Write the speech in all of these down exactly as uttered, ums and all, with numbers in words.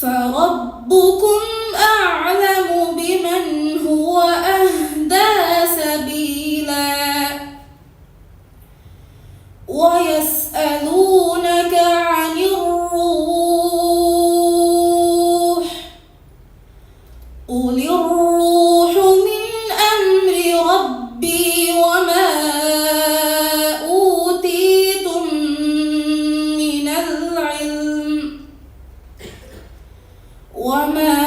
فربكم أعلم بمن هو أهدى سبيلا. ويسألونك عن الروح، قل الروح من أمر ربي وما أوتيتم من العلم، وما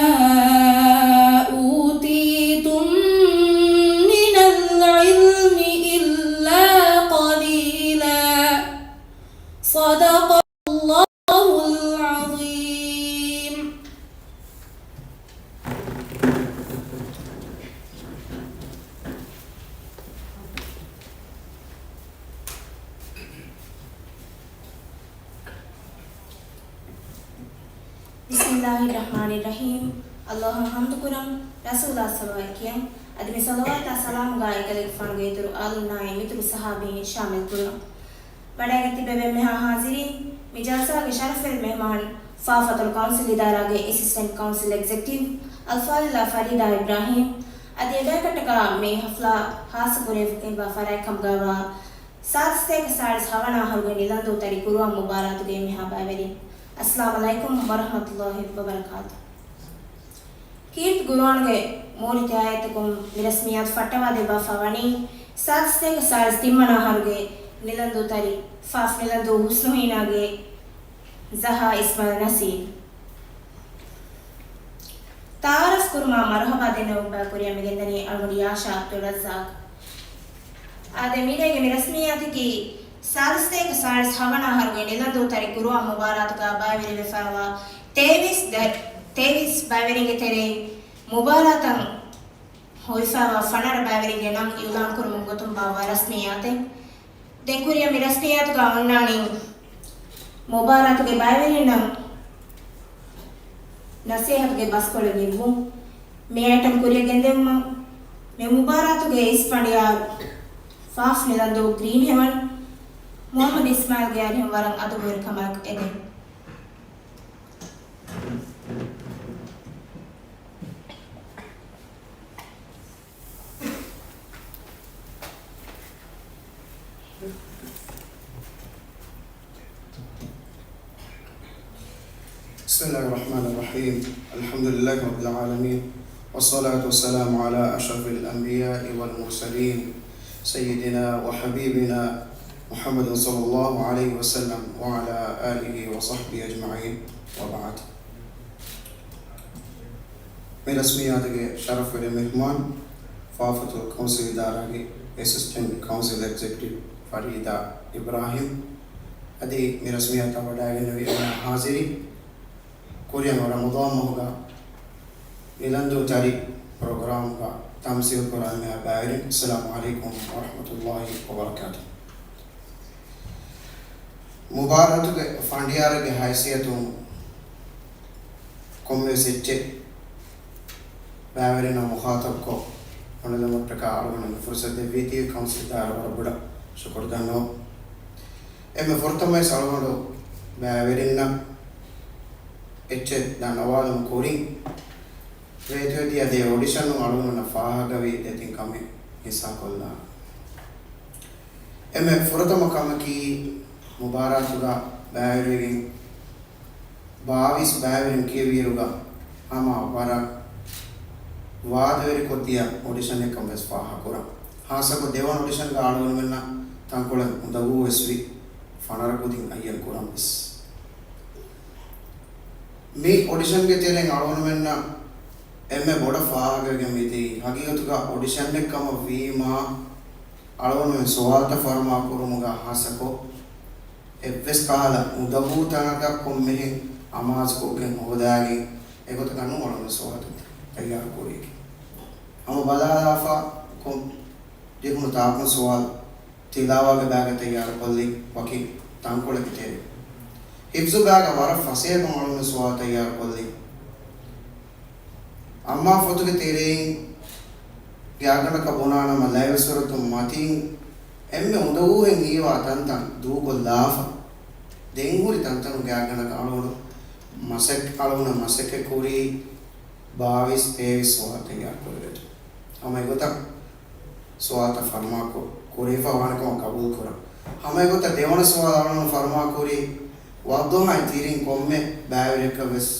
أوتيتم من العلم إلا قليلا. صدق الله العظيم. بسم الله الرحمن الرحيم. ﷲއަށް ޙަމްދުކުރަން، ރަސޫލާ ޞަލަވާތް ކިޔަން، އަދި މި ޞަލަވާތާ ސަލާމުގައި އެކަލޭގެފާނުގެ އިތުރު އާލުންނާއި މިތުރު ޞަޙާބީން ޝާމިލް ކުރަން. ވަޑައިގަތް ތިބެވޭ އެންމެހާ ޙާޟިރީން، މި ޖަލްސާގެ ޝަރަފުވެރި މެހްމާން، ފާފަތުލް ކައުންސިލް އިދާރާގެ އެސިސްޓެންޓް ކައުންސިލް އެގްޒެކްޓިވް، އަލްފާޟިލާ ފަރީދާ އިބްރާހީމް، އަދި އެބަޔަކަށްޓަކާ މި ޙަފްލާ ޚާއްޞަ ކުރެވިފައިވާ ފަރާތް ކަމުގައިވާ، ސާދަ ސަތޭކަ ސާޅީސް ހަވަނަ އަހަރުގެ ނިލަންދޫ ތަރި ޤުރުއާން މުބާރާތުގެ އެންމެހާ ބައިވެރިން. އައްސަލާމު ޢަލައިކުމް ވަރަޙްމަތުﷲި ވަބަރަކާތު. ކީރިތި ޤުރުއާންގެ މޫނިތި އާޔަތަކުން މި ރަސްމިއްޔާތު ފައްޓަވާދެއްވާފަ ވަނީ، ސާދަ ސަތޭކަ ސާޅީސް ތިންވަނަ އަހަރުގެ ނިލަންދޫ ތަރި، ފާފް ނިލަންދޫ ޙުސްނުހީނާގެ ޒަހާ އިސްމާޢީލް ނަސީރު. ތަޢާރަފް ކުރުމާ މަރުޙަބާ ދެންނެވުން ބައި ކުރިޔަށް މިގެންދަނީ އަޅުގަނޑު ޔާޝާ ޢަބްދުއްރައްޒާޤް. އާދެ، މިރޭގެ މި ރަސްމިއްޔާތަކީ ސާދަ ސަތޭކަ ސާޅީސް ހަވަނަ އަހަރުގެ ނިލަންދޫ ތަރި ޤުރުއާން މުބާރާތުގަ ބައިވެރިވެފައިވާ ތޭވީސް ދަ-، ތޭވީސް ބައިވެރިންގެ ތެރެއިން މުބާރާތަށް ހޮވިފައިވާ ފަނަރަ ބައިވެރިންގެ ނަން އިޢުލާން ކުރުމުގެ ގޮތުން ބާއްވާ ރަސްމިއްޔާތެއް. ދެން ކުރިޔަށް މި ރަސްމިއްޔާތުގަ އޮންނާނީ މުބާރާތުގެ ބައިވެރިންނަށް ނަސޭހަތުގެ ބަސްކޮޅެއް ނިއްވުން. މި އައިޓަމް ކުރިޔަށް ގެންދެވުމަށް މި މުބާރާތުގެ އިސް ފަނޑިޔާރު ފާފް ނިލަންދޫ ގްރީން ހެވަން މުޙައްމަދު އިސްމާޢީލްގެ އަރިހުން ވަރަށް އަދަބުވެރިކަމާއެކު އެދެން. بسم الله الرحمن الرحيم. الحمد لله رب العالمين. والصلاة والسلام على أشرف الأنبياء والمرسلين سيدنا وحبيبنا محمد صلى الله عليه وسلم وعلى آله وصحبه أجمعين وبعد. މި ރަސްމިއްޔާތުގެ ޝަރަފުވެރި މެހްމާން، ފާފަތުލް ކައުންސިލް އިދާރާގެ އެސިސްޓެންޓް ކައުންސިލް އެގްޒެކްޓިވް ފަރީދާ އިބްރާހީމް، އަދި މި ރަސްމިއްޔާތަށް ވަޑައިގެންނެވި އެންމެހާ ޙާޟިރީން، ކުރިއަށް ރަމަޟާން މަހުގަ ނިލަންދޫ ތަރި ޕްރޮގްރާމްގަ ތަމްސީލް ކުރާ އެންމެހާ ބައިވެރިން، އައްސަލާމު ޢަލައިކުމް ވަރަޙްމަތުﷲި ވަބަރަކާތުހު. މުބާރާތުގެ ފަނޑިޔާރެއްގެ ހައިސިއްޔަތުން ކޮންމެވެސް އެއްޗެއް ބައިވެރިންނާ މުޚާޠަބުކޮށް އޮންނަލަމަށްޓަކާ އަޅުގަނޑު މި ފުރުޞަތު ދެއްވީތީ ކައުންސިލް އިދާރާ ވަރަށް ބޮޑަށް ޝުކުރު ދަންނަވަން. އެންމެ ފުރަތަމަވެސް އަޅުގަނޑު ބައިވެރިންނަށް އެއްޗެއް ދަންނަވާލުމުގެ ކުރިން ވޭތުވެދިޔަ ދެ އޮޑިޝަނުން އަޅުގަނޑުންނަށް ފާހަގަވި ދެތިން ކަމެއް ހިއްސާކޮށްލާނަން. އެންމެ ފުރަތަމަ ކަމަކީ، މުބާރާތުގަ ބައިވެރިވެގެން ބާވީސް ބައިވެރިން ކިޔެވިއިރުގަ ހަމަ ވަރަށް ވާދަވެރިކޮށްދިޔަ އޮޑިޝަނެއް ކަމަށް ވެސް ފާހަގަކުރަން. ޚާއްޞަކޮށް ދެވަނަ އޮޑިޝަންގަ އަޅުގަނޑުމެންނަށް ތަންކޮޅެއް އުނދަގޫވެސް ވި، ފަނަރަ ކުދިން އައްޔަން ކުރަން ވެސް. މި އޮޑިޝަންގެ ތެރެއިން އަޅުގަނޑުމެންނަށް އެންމެ ބޮޑަށް ފާހަގަވެގެން މިދިޔައީ، ހަގީގަތުގަ އޮޑިޝަނެއް ކަމަށް ވީމާ، އަޅުގަނޑުމެން ސުވާލުތައް ފަރުމާ ކުރުމުގަ ޚާއްޞަކޮށް، އެއްވެސް ކަހަލަ އުނދަގޫ ތަނަކަށް ކޮންމެހެން އަމާޒުކޮށްގެން ހޯދާގެން އެގޮތަކަށް ނޫން އަޅުގަނޑު ސުވާލުތައް ތައްޔާރު ކުރީކީ. ހަމަ ބަލާލާފަ ކޮން ޖެހުނު ތާކުން ސުވާލު ތިލާވާގެ ބައިގަ ތައްޔާރުކޮށްލި ވަކި ތަންކޮޅެއްގެ ތެރެއިން. ޙިފްޒު ބައިގަ ވަރަށް ފަސޭހަކޮށް އަޅުގަނޑު ސުވާލު ތައްޔާރުކޮށްލި. އައްމާ ފޮތުގެ ތެރެއިން ގާތްގަނޑަކަށް ބުނާނަމަ، ލައިވެ ސުރަތުން މަތީން އެންމެ އުނދަގޫހެން ހީވާ ތަންތަން ދޫކޮށްލާފަ، ދެން ހުރި ތަންތަނުން ގާތްގަނޑަކަށް އަޅުގަނޑު މަސައް-، އަޅުގަނޑަށް މަސައްކަތް ކުރީ ބާވީސް ތޭވީސް ސުވާލު ތައްޔާރު ކުރެވޭތޯ. ހަމަ އެގޮތަށް ސުވާލުތައް ފަރުމާކޮށް، ކުރެވިފަ ވާނެ ކަމަށް ގަބޫލު ކުރަން. ހަމަ އެގޮތަށް ދެވަނަ ސުވާލު އަޅުގަނޑު ފަރުމާ ކުރީ، ވައްދުހާއި ތިރިން ކޮންމެ ބައިވެރިއަކަށް ވެސް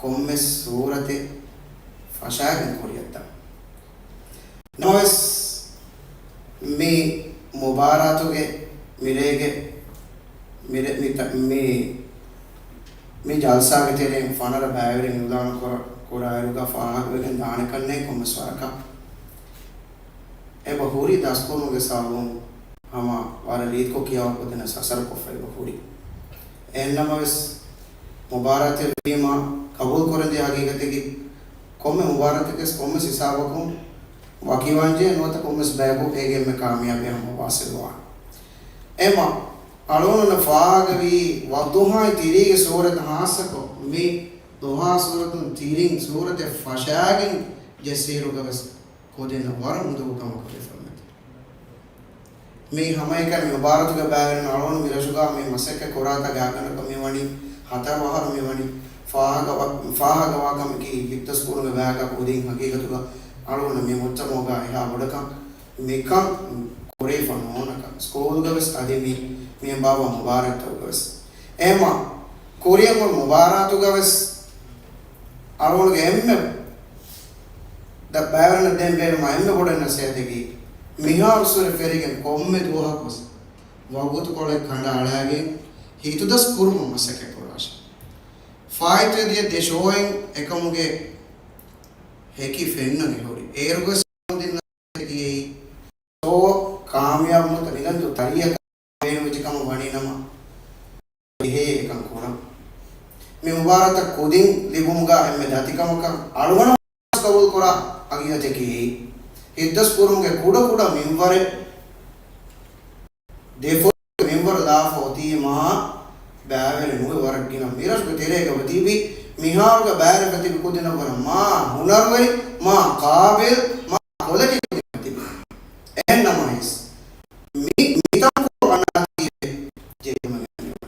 ކޮންމެ ސޫރަތެއް ފަށާގެން ކުރިޔަށްތަ؟ ނަމަވެސް، މި މުބާރާތުގެ މިރޭގެ މިރޭ-، މި ތަ-، މި، މި ޖަލްސާގެ ތެރެއިން ފަނަރަ ބައިވެރިން އިޢުލާނު ކުރ-، ކުރާއިރުގަ ފާހަގަވެގެން ދާނެ ކަންނޭނގެ ކޮންމެސް ވަރަކަށް. އެބަ ހުރި ދަސްކުރުމުގެ ސަބަބުން ހަމަ ވަރަށް ރީތިކޮށް ކިޔަވާ ކުދިންނަށް އަސަރުކޮށްފައި އެބަ ހުރި. އެހެންނަމަވެސް، މުބާރާތެއް ވީމަ ޤަބޫލު ކުރަންޖެހޭ ހަގީގަތަކީ، ކޮންމެ މުބާރާތެއްގެ ކޮންމެސް ހިސާބަކުން ވަކިވާންޖެހޭ ނުވަތަ ކޮންމެސް ބަޔަކު އޭގެ އެންމެ ކާމިޔާބީ ހަމަ ވާސިލްވާނެ. އެމަ އަޅުގަނޑު ފާހަގަވީ ވައްދުހާއި ތިރީގެ ސޫރަތު ހާއްސަކޮށް މި ޟުޙާ ސޫރަތުން ތިރިން ސޫރަތެއް ފަށާގެން ޖެއްސިއިރުގަވެސް ކުދިންނަށް ވަރަށް އުނދަގޫ ކަމަކަށް ވެފަ މެދު. މި ހަމައެކަނި މުބާރާތުގެ ބައިވެރިން އަޅުގަނޑު މިރަށުގަ މި މަސައްކަތް ކުރާތާ ގާތްގަނޑަކަށް މިވަނީ ހަތަރު އަހަރު މިވަނީ ފާހަގަވާ، ފާހަގަވާ ކަމަކީ ހިތްދަސްކުރުމުގެ ބަޔަކަށް ކުދިން ހަގީގަތުގަ އަޅުގަނޑު މި މުޖްތަމަޢުގަ އެހާ ބޮޑަކަށް މިކަން ކުރެވިފަ ނޫނަކަށް ސްކޫލްގަވެސް އަދި މި، މި ބާވާ މުބާރާތްތަކުގަވެސް. އެހެމަ ކުރިއަށް އޮތް މުބާރާތުގަވެސް އަޅުގަނޑުގެ އެންމެ ދަ ބައިވެރިންނަށް ދޭން ބޭނުމާ އެންމެ ބޮޑަށް ނަސޭހަތަކީ، މިހާރު ސޫރަތް ފެށިގެން ކޮންމެ ދުވަހަކުވެސް ވަގުތުކޮޅެއް ކަނޑައަޅާގެން ހިތުދަސް ކުރުމަށް މަސައްކަތް ކުރާށެ. ފާއިތުވެދިޔަ ދެ ޝޯއިން އެކަމުގެ ހެކި ފެންނަން އެހުރި. އޭރުގަސް ދިންނަ އެއީ ޝޯ ކާމިޔާބު ނުވަތަ ނިލަންދޫ ތަރިއަކަށް ބޭނުންވެއްޖެ ކަމަށް ވަނީ ނަމަ، އެހޭ އެކަން ކުރަން. މި މުބާރާތަށް ކުދިން ލިބުމުގަ އެންމެ ދަތިކަމަކަށް އަޅުގަނޑު ޤަބޫލުކުރާ ހަގީގަތަކީ، ހިތްދަސް ކުރުމުގެ ކުޑަ ކުޑަ މިންވަރެއް ދެފުށުގެ މިންވަރު ލާފަ އޮތީމާ ބައިވެރި ނުވެ ވަރަށް ގިނަ މިރަށުގެ ތެރޭގަ ތިބި، މިހާރުގަ ބައިވެރި ތިބި ކުދިންނަށް ވަރަށް މާ ހުނަރުވެރި، މާ ޤާބިލް، މާ ކޮލެޓި ކުދިން ތިބި. އެހެންނަމަވެސް، މި، މިތަންކޮޅު އަންނާތީވެ ޖެހުމެއް ނެތް.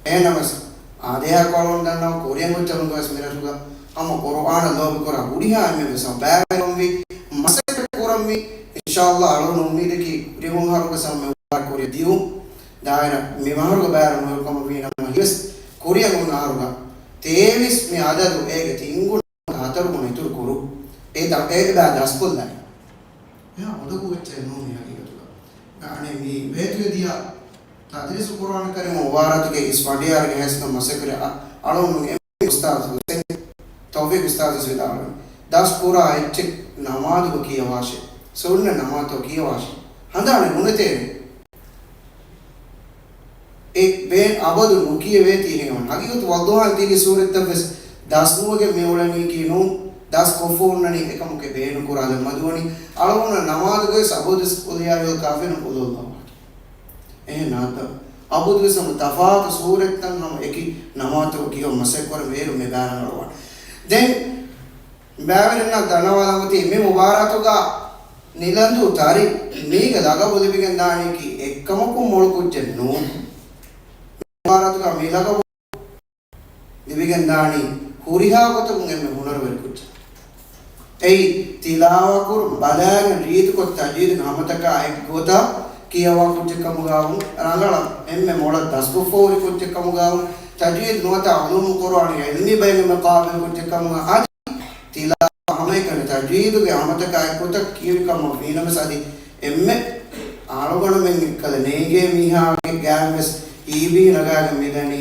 އެހެންނަމަވެސް، އާދޭހާ ކޮޅުން ދަންނަވަން ކުރިއަށް އޮތް ޖަމުގަވެސް މިރަށުގަ ހަމަ ޤުރުއާނަށް ލޯބިކުރާ ހުރިހާ އެންމެންވެސް ހަމަ ބައިވެރިވުންވީ މަސައްކަތް ކުރަންވީ. އިންޝާﷲ އަޅުގަނޑު އުއްމީދަކީ ކުރިއަށް އޮތް އަހަރުގަ ހަމަ މި ކުރިއަށް ދިޔުން. ދާއިރާ މި އަހަރުގަ ބައިވެރި ނުވެ ކަމަށް ވީ ނަމަ ހިވެސް ކުރިއަށް އޮތް އަހަރުގަ ތޭވީސް މި އަދަދު އޭގެ ތިންގުނަ ހަތަރު ގުނަ އިތުރު ކުރު. އެ ތަ-، އެ ބައި ދަސްކޮށްލަނީ. އެހާ އުނދަގޫ އެއްޗެއް ނޫން މި ހަގީގަތުގަ. އަނެއް މި ވޭތުވެދިޔަ ތަދްރީސު ޤުރުއާން ކަރީމް މުބާރާތުގެ އިސް ފަނޑިޔާރުގެ ހެސްނަ މަސައްކަތް އަ-، އަޅުގަނޑު އެ އުސްތާޛު ހުސެން ތައުފީޤް އުސްތާޛު ވެސް ވިދާޅުވި. ދަސް ކުރާ އެއްޗެއް ނަމާދުގަ ކިޔަވާށޭ. ސުންނަ ނަމާދު ކިޔަވާށޭ. ހަނދާނެއް ނުނެތޭނެ. އެ ބޭ އަބަދު ނުކިޔެވޭތީ ހެޔޮން. ހަގީގަތު ވައްދުހާ ތިރީ ސޫރަތްތައް ވެސް ދަސް ނުވެގެން މި އުޅެނީކީ ނޫން. ދަސް ކޮށްފަ ހުންނަނީ އެކަމަކު ބޭނުން ކުރާލަން މަދުވަނީ. އަޅުގަނޑު ނަމާދުގަވެސް އަބަދުވެސް ޤުލް ޔާ އައްޔުހަލް ކާފިރޫން ޤުލް ހުވައްލާހު އަޙަދު. އެހެން ނާތަ؟ އަބަދުވެސް ހަމަ ތަފާތު ސޫރަތްތައް ހަމަ އެކި ނަމާދު ކިޔަވަން މަސައްކަތް ކުރަން މޭރު މި ބާރަށް އަޅުވާނެ. ދެން ބައިވެރިންނަށް ދަންނަވާލަން އޮތީ މި މުބާރާތުގަ ނިލަންދޫ ތަރި މީގެ ލަގަބު ލިބިގެން ދާނީކީ އެއްކަމަކުން މޮޅު ކުއްޖެއް ނޫން. މި މުބާރާތުގަ މި ލަގަބު ލިބިގެން ދާނީ ހުރިހާ ގޮތަކުން އެންމެ ހުނަރުވެރި ކުއްޖެއް. އެއީ ތިލާވަތްކުރުން ބަލާގެން ރީތިކޮށް ތަޖްވީދުގެ ހަމަތަކާ އެއްގޮތަށް ކިޔަވާ ކުއްޖެއް ކަމުގައު ރަނގަޅަށް އެންމެ މޮޅަށް ދަސްކޮށްފަ ހުރި ކުއްޖެއް ކަމުގައު ތަޖްވީދު ނުވަތަ ޢުލޫމުލް ޤުރުއާން ޢިލްމީ ބައިން އެންމެ ޤާބިލް ކުއްޖެއް ކަމުގަ އަދި ތިލާވަތް ހަމައެކަނި ތަޖްވީދުގެ ހަމަތަކާ އެއްގޮތަށް ކިޔެވި ކަމަށް ވީނަމަވެސް އަދި އެންމެ އަޅުގަނޑުމެން އެއްކަލަ ނޭނގޭ މީހާގެ ގާތްވެސް ހީބީ ނަގާގެން މިދަނީ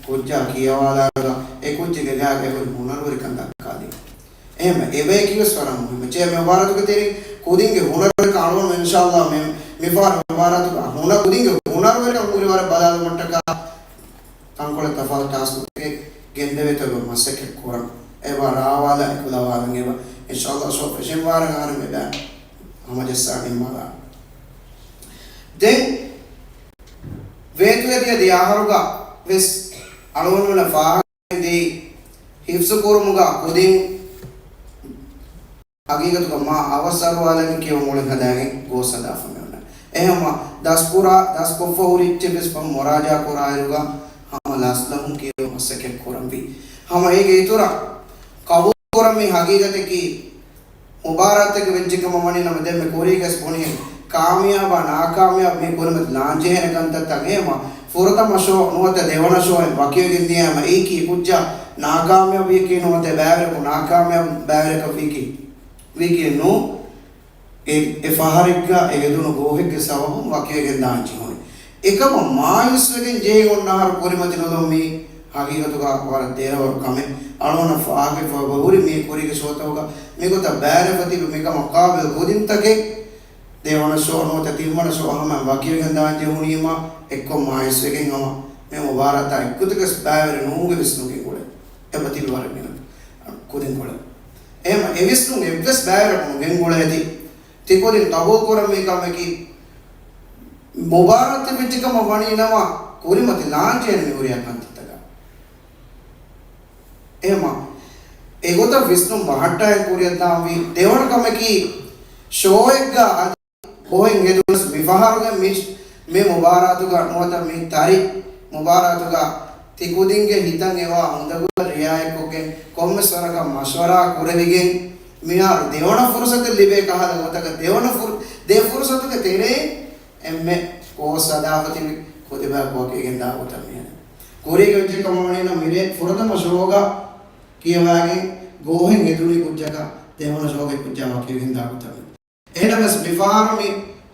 ކުއްޖާ ކިޔަވާލާގަ އެ ކުއްޖެއްގެ ގާގަ އެ ހުރި ހުނަރުވެރިކަން ދައްކާލީ. އެހެންވެ، އެބަޔަކީވެސް ވަރަށް މުހިއްމު. ޗޭ މި މުބާރާތުގެ ތެރެއިން ކުދިންގެ ހުނަރުވެރިކަން އަޅުގަނޑު އިންޝާﷲ މި، މިފަހަރު މި މުބާރާތުގަ ހުނަ، ކުދިންގެ ހުނަރުވެރިކަން ހުރި ވަރަށް ބަލާލުމަށްޓަކާ ތަންކޮޅެއް ތަފާތު ޓާސްކުތަކެއް ގެންދެވޭތޯ އެބަ މަސައްކަތް ކުރަން. އެބަ ރާވާލާ އެކުލަވާލަން އެބަ. އިންޝާﷲ ޝޯ ފެށެން ވާރަށް އަހަރެން އެބަ ހަމަޖައްސާ ނިންމާލާ. ދެން ވޭތުވެދިޔަ ދެ އަހަރުގަ ވެސް އަޅުގަނޑުމެންނަށް ފާހަގަ ދީ ހިފްޒު ކުރުމުގަ ކުދިން ހަގީގަތުގަ މާ އަވަސް އަރުވާލަން ކިޔަވަން އުޅެން ހަދާގެން ގޯސް ހަދާފަ މި އޮންނަ. އެހެންވީމަ ދަސްކުރާ، ދަސްކޮށްފަ ހުރި އެއްޗެއް ވެސް ފަހު މުރާޖާ ކުރާއިރުގަ ހަމަ ލަސްލަހުން ކިޔެވުން މަސައްކަތް ކުރަންވީ. ހަމަ އޭގެ އިތުރަށް ޤަބޫލު ކުރަންވީ ހަގީގަތަކީ މުބާރާތެއްގެ ވެއްޖެކަމަށް ވަނީ ނަމަ، ދެންމެ ކުރީގަސް ބުނިހެން ކާމިޔާބާ ނާކާމިޔާބު މީ ކުރިމަތި ލާންޖެހޭނެ ކަންތައްތައް. އެހެމަ ފުރަތަމަ ޝޯ ނުވަތަ ދެވަނަ ޝޯއެއް ވަކިވެގެން ދިޔައިމަ އެއީކީ ކުއްޖާ ނާކާމިޔާބުވިޔަކީ ނުވަތަ ބައިވެރިކު ނާކާމިޔާބު ބައިވެރިކަށް ވީކީ، ވީކީ ނޫ. އެ، އެ ފަހަރެއްގަ އެ ހެދުނު ގޯހެއްގެ ސަބަބުން ވަކިވެގެން ދާން ޖެހުނީ. އެކަމަށް މާޔޫސްވެގެން ޖެހި އޮންނަ އަހަރު ކުރިމަތި ނުލުން މީ ހަގީގަތުގަ ވަރަށް ދެރަވަރު ކަމެއް. އަޅުގަނޑަށް ފާހަގަވެފަ ހުރި މީ ކުރީގެ ޝޯތަކުގަ މިގޮތަށް ބައިވެރިވެފަ ތިބި މިކަމަށް ޤާބިލް ކުދިންތަކެއް ދެވަނަ ޝޯ ނުވަތަ ތިންވަނަ ޝޯ ހަމަ ވަކިވެގެން ދާން ޖެހުނީމަ އެއްކޮށް މާޔޫސްވެގެން ހަމަ މި މުބާރާތާ އެއްގޮތަކަސް ބައިވެރި ނުވުމުގެ ވިސްނުމެއް ގުޅޭ. އެބަ ތިބި ވަރަށް ގިނަ ކުދިންކޮޅެއް. އެހެމަ އެ ވިސްނުން އެއްވެސް ބައިވެރިއަކު ނުގެންގުޅޭތީ. ތިކުދިން ޤަބޫލު ކުރަންވީ ކަމަކީ، މުބާރާތެއް ވެއްޖެކަމަށް ވަނީ ނަމަ، ކުރިމަތި ލާންޖެހޭނެ މި ހުރިހާ ކަންތައްތަކަށް. އެހެމަ އެގޮތަށް ވިސްނުން ބަހައްޓާ ކުރިއަށްދާންވީ. ދެވަނަ ކަމަކީ، ޝޯއެއްގަ އަދި ގޯހެއް ހެދުނަސް މިފަހަރުގެ މި، މި މުބާރާތުގަ ނުވަތަ މި ތަރި މުބާރާތުގަ ތިކުދިންގެ ހިތަށް އެވާ އުނދަގުލަށް ރިއާޔަތްކޮށްގެން ކޮންމެސް ވަރަކަށް މަޝްވަރާ ކުރެވިގެން މިހާރު ދެވަނަ ފުރުސަތެއް ލިބޭ ކަހަލަ ގޮތަކަށް ދެވަނަ ފުރު، ދެ ފުރުސަތުގެ ތެރެއިން އެންމެ ކޯސް ހަދާފަ ތިބި ކުދިބާ ކުއަކީގެން ދާ ގޮތަށް މިހެނެ. ކުރީގެ ވެއްޖެ ކަމަށް ވަނީ ނަމަ މިރޭ ފުރަތަމަ ޝޯގަ ކިޔަވާގެން ގޯހެއް ހެދުނީ ކުއްޖަކަށް ދެވަނަ ޝޯގެ ކުއްޖާ ވަކިވެގެން ދާ ގޮތަށް. އެހެނަމަސް މިފަހަރު މި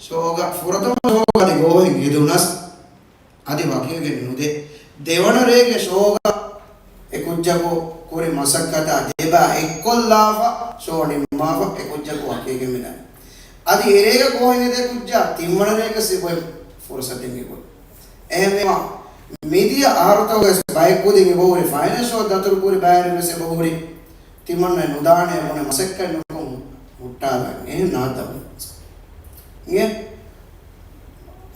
ޝޯގަ ފުރަތަމަ ޝޯގަ އަދި ގޯހެއް ހެދުނަސް އަދި ވަކިވެގެން ނުދޭ. ދެވަނަ ރޭގެ ޝޯގަ އެ ކުއްޖަކު ކުރި މަސައްކަތާ ދެބާ އެއްކޮށްލާފަ ޝޯ ނިންމާފަ އެ ކުއްޖަކު ވަކިވެގެން މިދާނެ. އަދި އެރޭގަ ގޯހެއް ހެދޭ ކުއްޖާ ތިންވަނަ ރޭގަ ސިބޮއެ ފުރުސަތެއް އެބޮތް. އެހެންވީމަ، މިދިޔަ އަހަރުތަކުގަސް ބައެއް ކުދިން އެބަހުރި ފައިނަލް ޝޯ ދަތުރު ކުރި ބައިވެރިން ވެސް އެބަހުރި ތިމަންނަ ނުދާނެ ބުނެ މަސައްކަތް ނުކޮށް ހުއްޓާލަން. އެހެން ނާދަ އިނގޭ.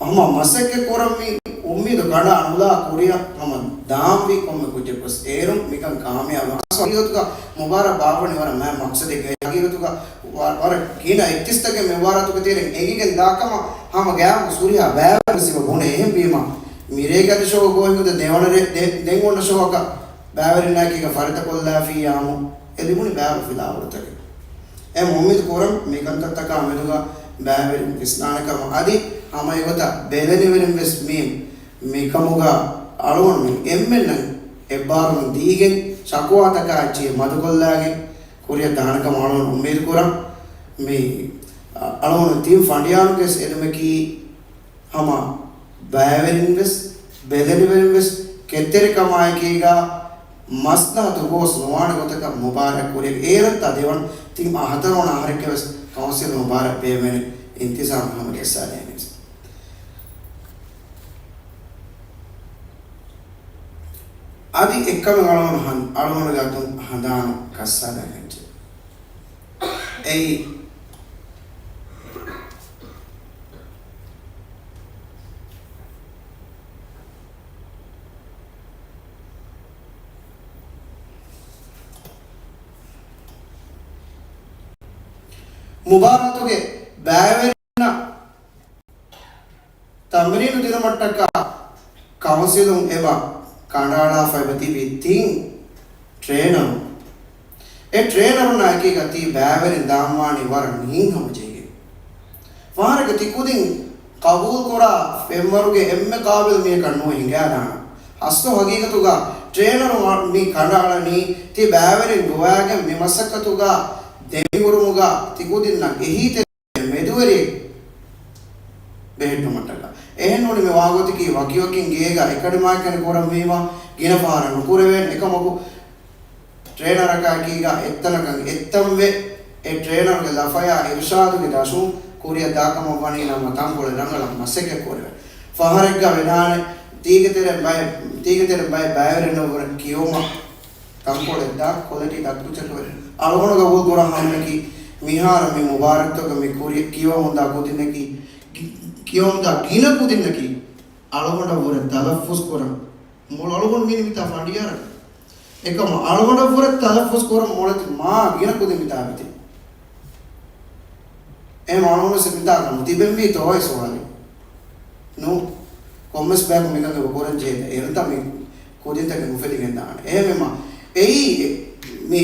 ހަމަ މަސައްކަތް ކުރަންވީ އުއްމީދު ކަނޑާ ނުލާ ކުރިއަށް ހަމަ ދާންވީ ކޮންމެ ކުއްޖަކުވެސް އޭރުން މިކަން ކާމިޔާބު. އަސް ހަގީގަތުގަ މުބާރާތް ބާއްވަނީ ވަރަށް މާތް މަޤްޞަދެއްގައި. ހަގީގަތުގަ ވަ-، ވަރަށް ގިނަ އެއްޗިސްތަކެއް މި މުބާރާތުގެ ތެރެއިން އެނގިގެން ދާކަމަށް ހަމަ ގައިމު ހުރިހާ ބައިވެރިން ވެސް އެބަ ބުނޭ. އެހެންވީމަ، މިރޭގެ އަދި ޝޯ ގޯހެއް ހެދޭ ދެވަނަ ރޭ-، ދެ-، ދެން އޮންނަ ޝޯއަކަށް ބައިވެރިންނާއެކީގަ ފަރިތަކޮށްލާފިއްޔާމު އެ ލިބުނީ ބައިވަރު ފިލާވަޅުތަކެއް. އެ އުއްމީދު ކުރަން މިކަންތައްތަކާ މެދުގަ ބައިވެރިން ވިސްނާނެ ކަމަށް. އަދި ހަމަ އެގޮތަށް ބެލެނިވެރިން ވެސް މި، މިކަމުގަ އަޅުގަނޑުމެން އެންމެންނަށް އެއްބާރުލުން ދީގެން ޝަކުވާތަކާ އެއްޗެހި މަދުކޮށްލާގެން ކުރިއަށް ދާނެ ކަމަށް އަޅުގަނޑު އުއްމީދު ކުރަން. މި އަ-، އަޅުގަނޑު ތިން ފަނޑިޔާރުގެ އެދުމަކީ ހަމަ ބައިވެރިން ވެސް، ބެލެނިވެރިން ވެސް ކެތްތެރިކަމާއެކީގަ މަސްލަހަތު ގޯސް ނުވާނެ ގޮތަކަށް މުބާރާތް ކުރިއަށް އޭރަށްތާ ދެވަނަ ތިން ހަތަރުވަނަ އަހަރެއްގެ ވެސް ކައުންސިލް މުބާރާތް ބޭއްވޭނެ އިންތިޒާމް ހަމަ ޖައްސާދޭނެ ވެސް. އަދި އެއްކަމެއް އަޅުގަނޑު ހަން-، އަޅުގަނޑުގެ އަތުން ހަނދާނު ކައްސާދާ ކަންޗެއް. އެއީ، މުބާރާތުގެ ބައިވެރިންނަށް ތަމްރީނު ދިނުމަށްޓަކާ ކައުންސިލުން އެބަ ކަނޑައަޅާފަ އެބަ ތިބި ތިން ޓްރޭނަރުން، އެ ޓްރޭނަރުންނާ އެކީގަ ތި ބައިވެރިން ދާންވާނީ ވަރަށް ހިތްހަމަޖެހިގެން. ފަހަރަކަށް ތި ކުދިން ޤަބޫލުކުރާ ފެންވަރުގެ އެންމެ ޤާބިލް މީހަކަށް ނުވެ ހިނގާދާނަން. އަސްލު ހަގީގަތުގަ ޓްރޭނަރުން މި ކަނޑައަޅަނީ ތި ބައިވެރިން ގޮވާގެން މި މަސައްކަތުގަ ދެމިހުރުމުގަ ތި ކުދިންނަށް އެހީތެރި މެދުވެރި ބެހެއްޓުމަށްޓަކާ. އެހެންނޫނީ މި ވާގޮތަކީ ވަކިވަކިން ގޭގަ އެކަޑި މާތްކަނި ކުރަންވީމަ ގިނަ ފަހަރަށް ނުކުރެވޭނެ. އެކަމަކު، ޓްރޭނަރަކާއެކީގަ އެއްތަނަކަށް އެއްތަންވެ، އެ ޓްރޭނަރުގެ ލަފަޔާ އިރުޝާދުގެ ދަށުން ކުރިއަށް ދާކަމަށް ވަނީ ނަމަ ތަންކޮޅެއް ރަނގަޅަށް މަސައްކަތް ކުރެވޭނެ. ފަހަރެއްގަ ވެދާނެ، ތީގެ ތެރެއިން ބައެއް، ތީގެ ތެރެއިން ބައެއް ބައިވެރިންނަށް ވުރެ ކިޔުމަށް ތަންކޮޅެއް ދާ ކޮލެޓީ ދަތުކުޗަކުވެރި. އަޅުގަނޑު ގަބޫލު ކުރާ ހަމައަކީ، މިހާރު މި މުބާރާތްތަކުގަ މި ކުރި ކިޔަވަމުންދާ ކުދިންނަކީ، ކި-، ކިޔަވަމުންދާ ގިނަ ކުދިންނަކީ، އަޅުގަނޑަށް ވުރެ ތަލައްފުޒު ކުރަން މޮޅު އަޅުގަނޑު މި ނިމިތާ ފަނޑިޔާރަށް. އެކަމަށް އަޅުގަނޑަށް ވުރެ ތަލައްފުޒު ކުރަން މޮޅެތި މާ ގިނަ ކުދިން މިތާ ވެތި. އެހެން އަޅުގަނޑު ވެސް މިތާ ކަމު ތިބެންވީތޯއޭ ސުވާލެއް. ނޫ، ކޮންމެސް ބަޔަކު މިކަން އެބަ ކުރަން ޖެހޭތަ؟ އޭރުންތަ މި ކުދިންތަކެއް ނުފެދިގެންދާނެ. އެހެންވީމަ، އެއީ މި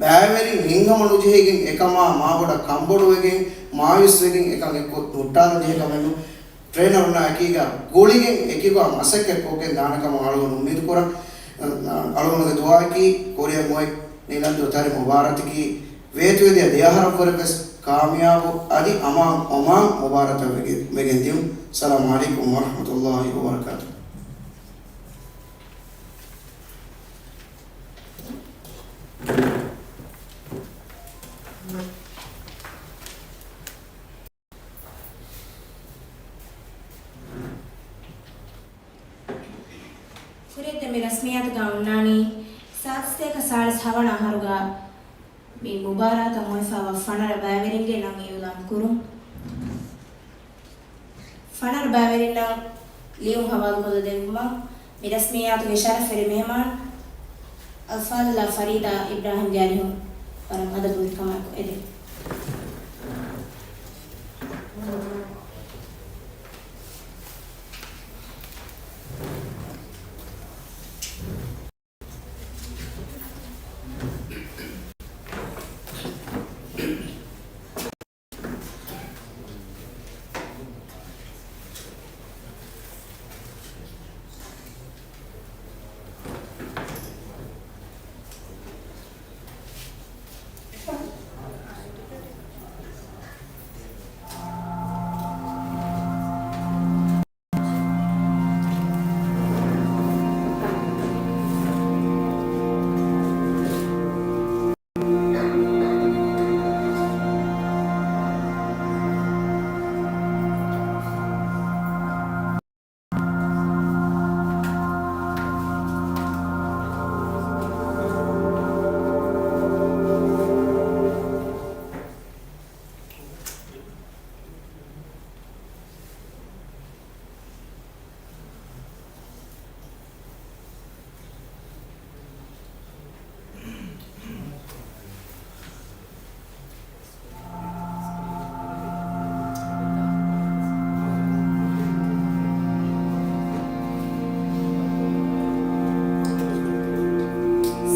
ބައިވެރިން ހިތްހަމަނުޖެހިގެން އެކަމާ މާބޮޑަށް ކަންބޮޑުވެގެން، މާޔޫސްވެގެން އެކަން އެއްކޮށް ހުއްޓާލަން ޖެހޭ ކަމެއް ނޫން. ޓްރޭނަރުންނާ އެކީގަ ގުޅިގެން އެކިގޮތަށް މަސައްކަތް ކޮށްގެން ދާނެ ކަމަށް އަޅުގަނޑު އުއްމީދު ކުރަން. އަޅުގަނޑުގެ ދުޢާއަކީ ކޮރިއަށް އޮތް ނިލަންދޫ ތަރި މުބާރާތަކީ ވޭތުވެދިޔަ ދެއަހަރަށްވުރެވެސް ކާމިޔާބު އަދި އަމާން އޮމާން މުބާރާތަށް ވެގެ-، ވެގެން ދިޔުން. އައްސަލާމު ޢަލައިކުމް ވަރަޙްމަތުﷲ ވަބަރަކާތުހު. ކުރިއަށްދިޔަ މި ރަސްމިއްޔާތުގަ އޮންނާނީ، ސާދަ ސަތޭކަ ސާޅީސް ހަވަނަ އަހަރުގަ މި މުބާރާތަށް އޮތްފައިވާ ފަނަރަ ބައިވެރިންގެ ނަން އިއުލާން ކުރުން. ފަނަރަ ބައިވެރިންނަށް ލިޔުން ހަވާލުކޮށްލަދެއްވުމަށް މި ރަސްމިއްޔާތުގެ ޝަރަފްވެރި މެހެމާން އަލްފާޟިލާ ފަރީދާ އިބްރާހިމްގެ އަރިހުން ވަރަށް އަދަބުވެރިކަމާއެކު އެދެން.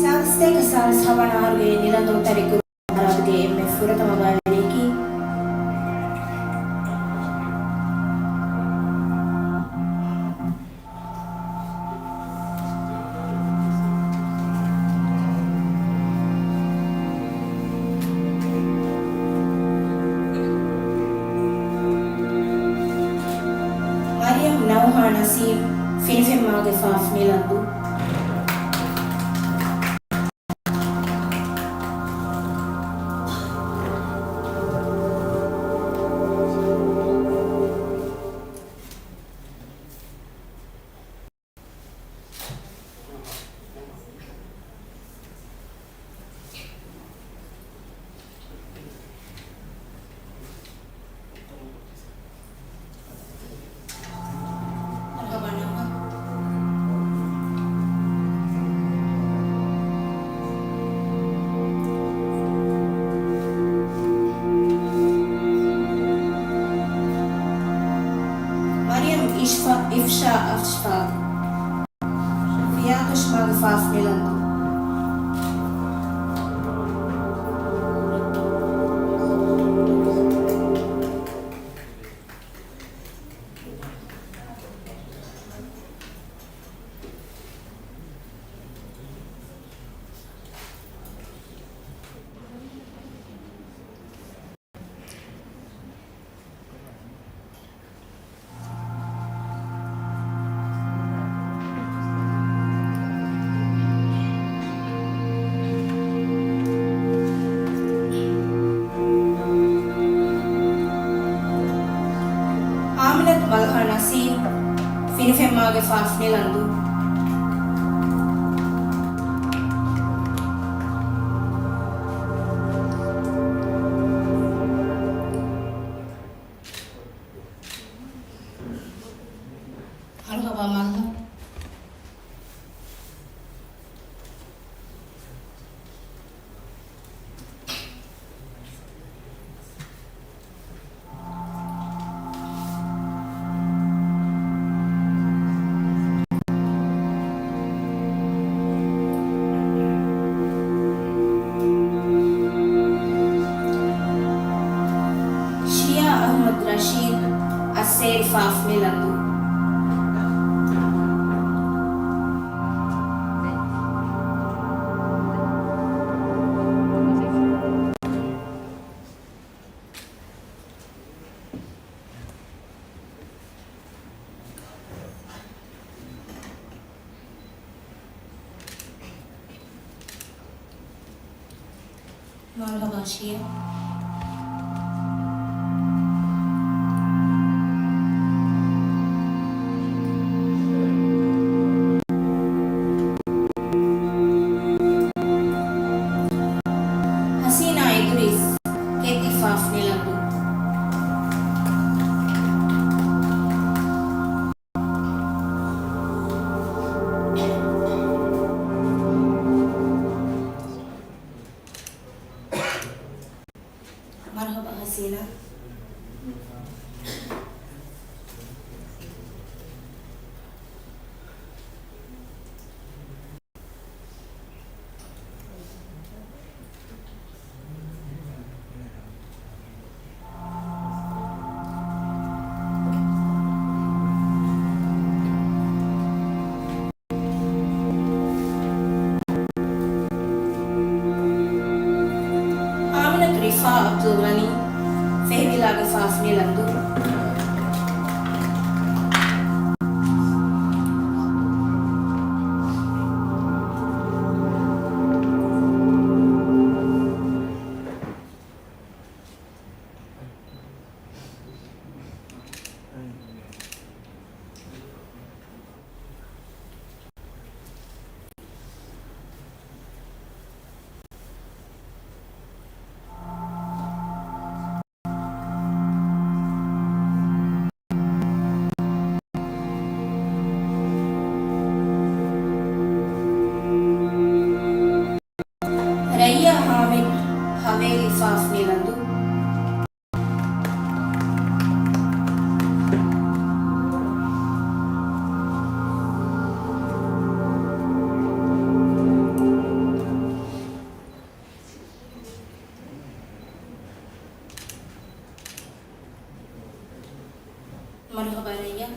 ސާދަ ސަތޭކަ ސާޅީސް ހަވަނަ އަހަރުގެ ނިލަންދޫ ތަރި ކުރު މުބާރާތުގެ އެންމެ ފުރަތަމަ ބައިވެރިޔަކީ، މަރިޔަމް ނައުހާ ނަސީމް، ފިނިފެންމާގެ ފާފަ ނިލަންދޫ. މަރިޔަމް އިޝްފާ، އިފްޝާ އަޝްފާގް. ފިޔާތޮށިމާގެ ފާފަ ނިލަންދޫ. އާމިނަތު މަލްހާ ނަސީމް، ފިނިފެންމާގެ ފާފަ ނިލަންދޫ. މަރުޙަބާ މަލްހާ. މަރުޙަބާ ޝިޔާ. ހަސީނާ އިދުރީސް، ކެތި ފާފް ނިލަންދޫ. މަރުޙަބާ ހަސީނާ. އާމިނަތު ރިފާ އަބްދުލްޣަނީ، ފެހިވިލާގެ ފާފް ނިލަންދޫ. ރައްޔާ ހާމިދު، ހަވޭލި ފާފް ނިލަންދޫ. މަރުޙަބާ ރައްޔާ.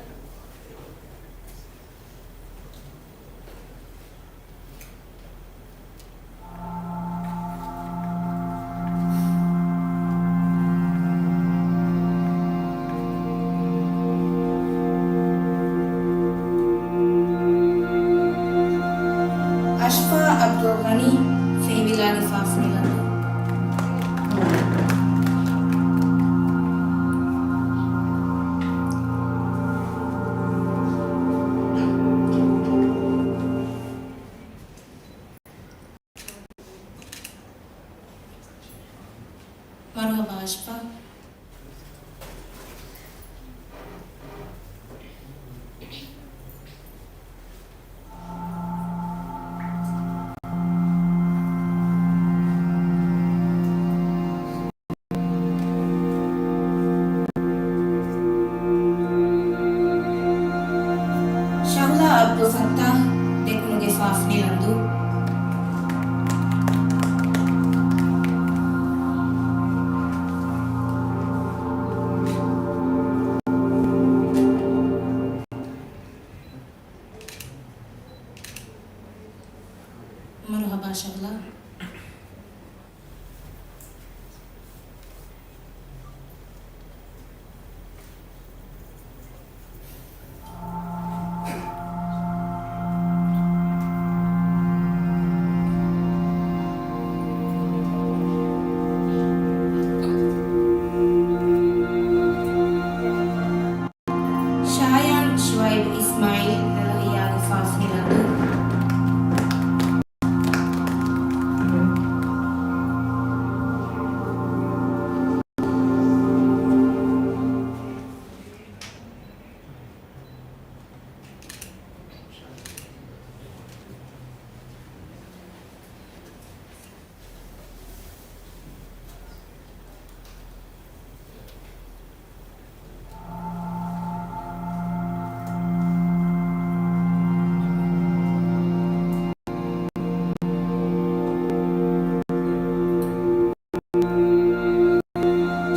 އަޝްފާ އަބްދުލްޣަނީ، ފެހިވިލާގެ ފާފް ނިލަންދޫ. މަރުޙަބާ އަޝްފާ. ޝަހުލާ އަބްދުލް ފައްތާޙް، ދެކުނުގެ ފާފް ނިލަންދޫ. މަރުޙަބާ ޝަހުލާ. ޝާޔާން ޝުޢައިބް އިސްމާޢީލް، ނަލަހިޔާގެ ފާފް ނިލަންދޫ.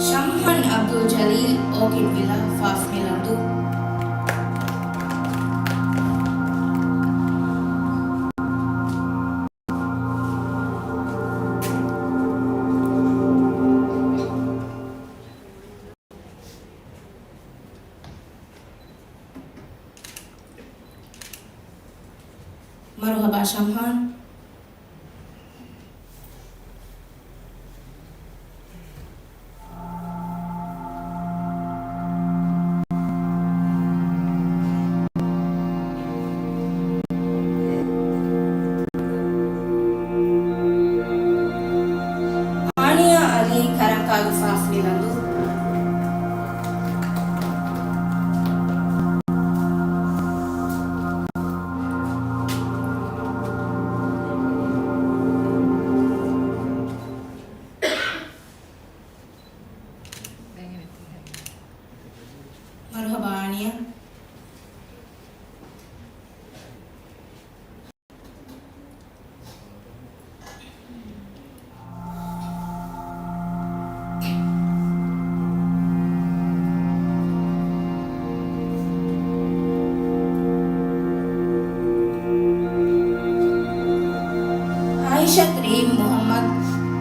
ޝަމްހާން އަބްދުލް ޖަލީލް، އޯކިޑް ވިލާ، ފާފް ނިލަންދޫ. މަރުޙަބާ ޝަމްހާން. އިޝަތް ރީމް މުހައްމަދު،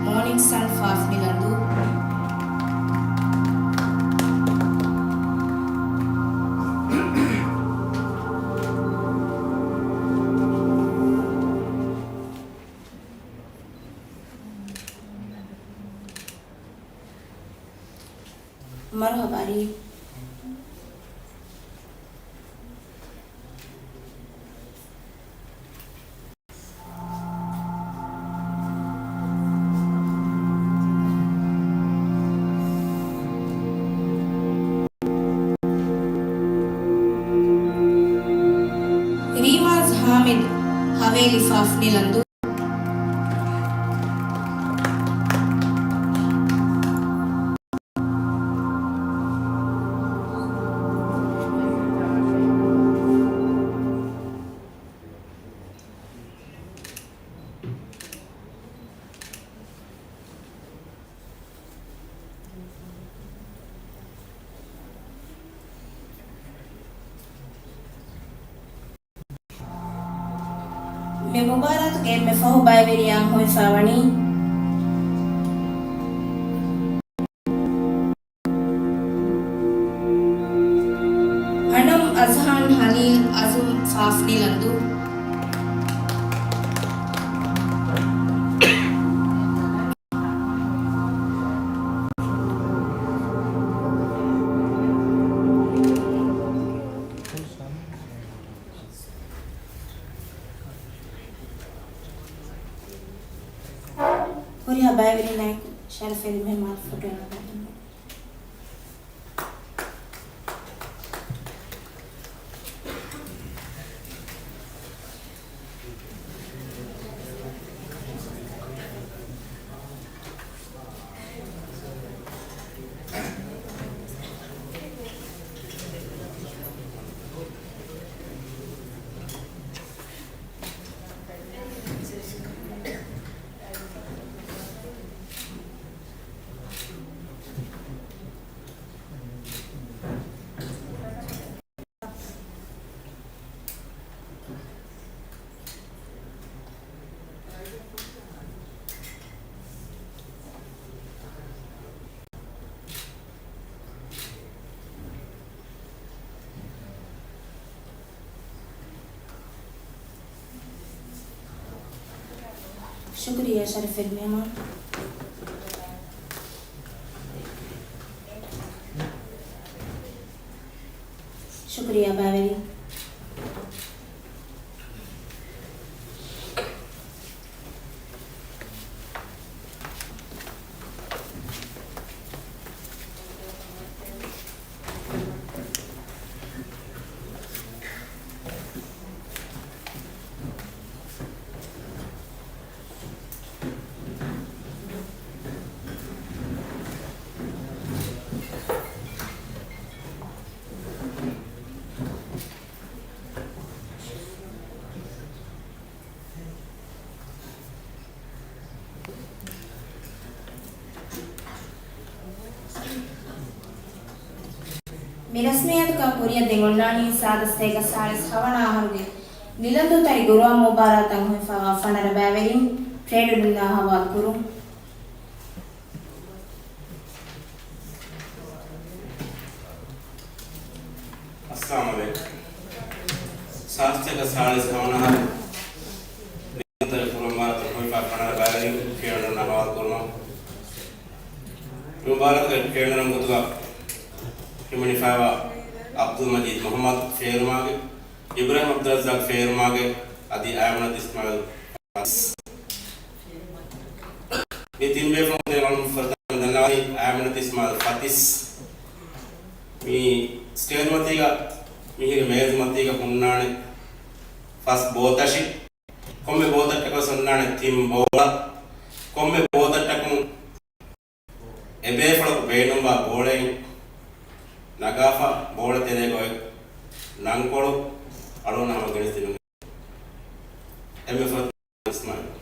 މޯނިންގް ސަން ފާފް ނިލަންދޫ. މަރުޙަބާ ރީމް. ރީމާޒް ޙާމިދު، ހަވޭލި ފާފް ނިލަންދޫ. މި މުބާރާތުގެ އެންމެ ފަހު ބައިވެރިޔާ ހޮވިފައިވަނީ އަނަމް އަޒްހާން ހަލީލް އަޒުމް ފާފް ނިލަންދޫ. ހުރިހާ ބައިވެރިންނާއެކު ޝަރަފް އެލި މެހެމާން ފޮޓޯ ނަގާދިން. ޝުކުރިއްޔާ ޝަރަފް އެލި މެހެމާން. ޝުކުރިއްޔާ ބައިވެރިން. މި ރަސްމިއްޔާތުކާ ކުރިއަށް ދެން އޮންނާނީ ސާދަ ސަތޭކަ ސާޅީސް ހަވަނަ އަހަރުގެ ނިލަންދޫ ތަރި ގުރުއާން މުބާރާތަށް ހޮވިފައިވާ ފަނަރަ ބައިވެރިން ޓްރޭޑުންނާ ހަވާލު ކުރުން. އައްސަލާމު ޢަލައިކުމް. ސާދަ ސަތޭކަ ސާޅީސް ހަވަނަ އަހަރު ނިލަންދޫ ތަރި ގުރުއާން މުބާރާތަށް ހޮވިފައި ފަނަރަ ބައިވެރިން ޓްރޭޑުންނާ ހަވާލު ކުރުމަށް މި މުބާރާތުގެ ޓްރޭޑަރުން ގޮތުގަ ހިމެނިފައިވާ ޢަބްދުލް މަޖީދު މުޙައްމަދު ފޭރުމާގެ، އިބްރާހިމް ޢަބްދުއްރައްޒާޤް ފޭރުމާގެ އަދި އައިމަނަތު އިސްމާޢީލް ފަތިސް. މި ތިން ބޭފުޅުން ދެން އަޅުގަނޑު ފުރަތަމަ ދަންނަވަނީ އައިމަނަތު އިސްމާޢީލް ފަތިސް. މި ސްޓޭޖް މަތީގަ މިހިރި މޭޒު މަތީގަ ހުންނާނެ ފަސް ބޯތަށި. ކޮންމެ ބޯތައްޓަކަށް ވެސް ހުންނާނެ ތިން ބޯޅަ. ކޮންމެ ބޯތައްޓަކުން އެބޭފުޅަކު ބޭނުންވާ ބޯޅައިން ނަގާފަ، ބޯޅަ ތެރޭގަ އޮތް ނަންކޮޅު އަޅުގަނޑަށް ހަމަ ގެނެސްދިނުން. އެންމެ ފުރަތަމަ އިސްމާޢީލް.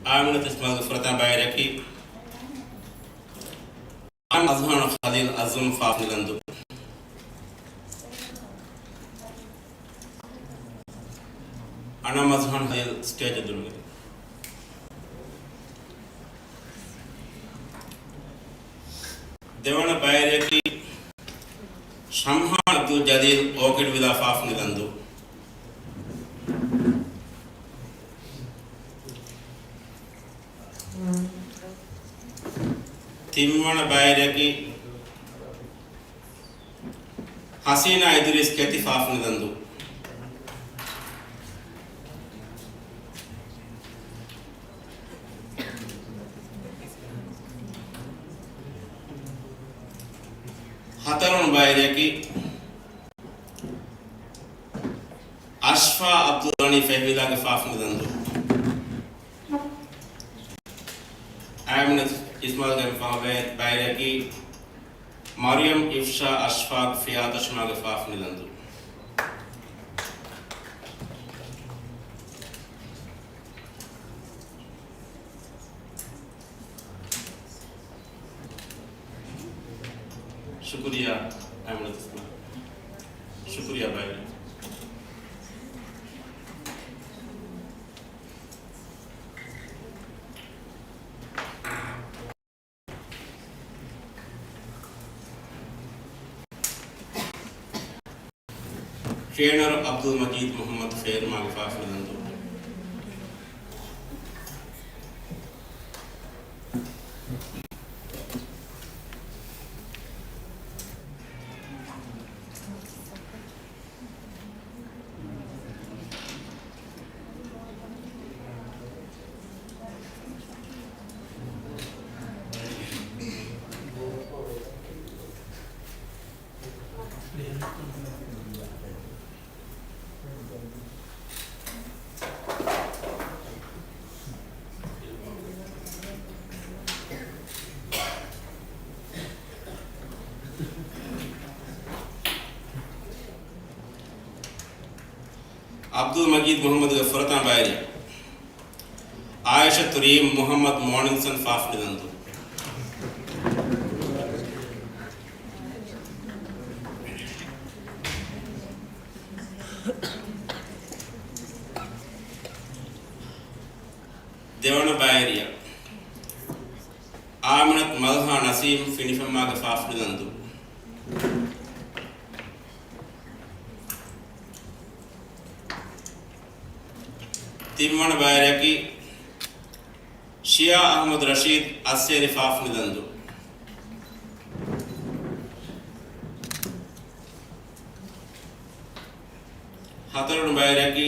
އާމިނަތު އިސްމާއިލްގެ ފުރަތަމަ ބައިވެރިޔަކީ އަން އަޒްހާން ޚަލީލް އަޒުމް ފާފަނިލަންދޫ. އަން އަޒްހާން ޚަލީލް ސްޓޭޖަށް ދުރުގެ. ދެވަނަ ބައިވެރިޔަކީ ޝަމްހާން އަބްދުލް ޖަލީލް އޯކިޑް ވިލާ ފާފަނިލަންދޫ. ތިންވަނަ ބައިވެރިޔަކީ ހަސީނާ އިދުރީސް ކެތި ފާފަނިލަންދޫ. ހަތަރުވަނަ ބައިވެރިޔަކީ އަޝްފާ އަބްދުލް ޣަނީ ފެހިވިލާގެ ފާފަނިލަންދޫ. އާމިނަތު އިސްމާއިލްގެ ފާފަ ބައިވެރިޔަކީ މަރިޔަމް އިފްޝާ އަޝްފާގެ ފިޔާތަށުމާގެ ފާފަނިލަންދޫ. ޝުކުރިއްޔާ އަމިނަތު އިސްމާއިލް. ޝުކުރިއްޔާ ބައިވެރިން. ޓްރޭނަރ އަބްދުލް މަޖީދު މުޙައްމަދު ފޭރުމާގެ ފާފަނިލަންދޫ. އަބްދުލް މަޖީދު މުޙައްމަދުގެ ފުރަތަމަ ބައިވެރިޔާ އާއިޝަތު ރީމް މުޙައްމަދު މޯނިންގްސަން ފާފަނިލަންދޫ. ދެވަނަ ބައިވެރިޔާ އާމިނަތު މަލްހާ ނަސީމް ފިނިފެންމާގެ ފާފަނިލަންދޫ. ތިންވަނަ ބައިވެރިޔަކީ ޝިޔާ އަޙްމަދު ރަޝީދު އައްސޭރި ފާފަނިލަންދޫ. ހަތަރުވަނަ ބައިވެރިޔަކީ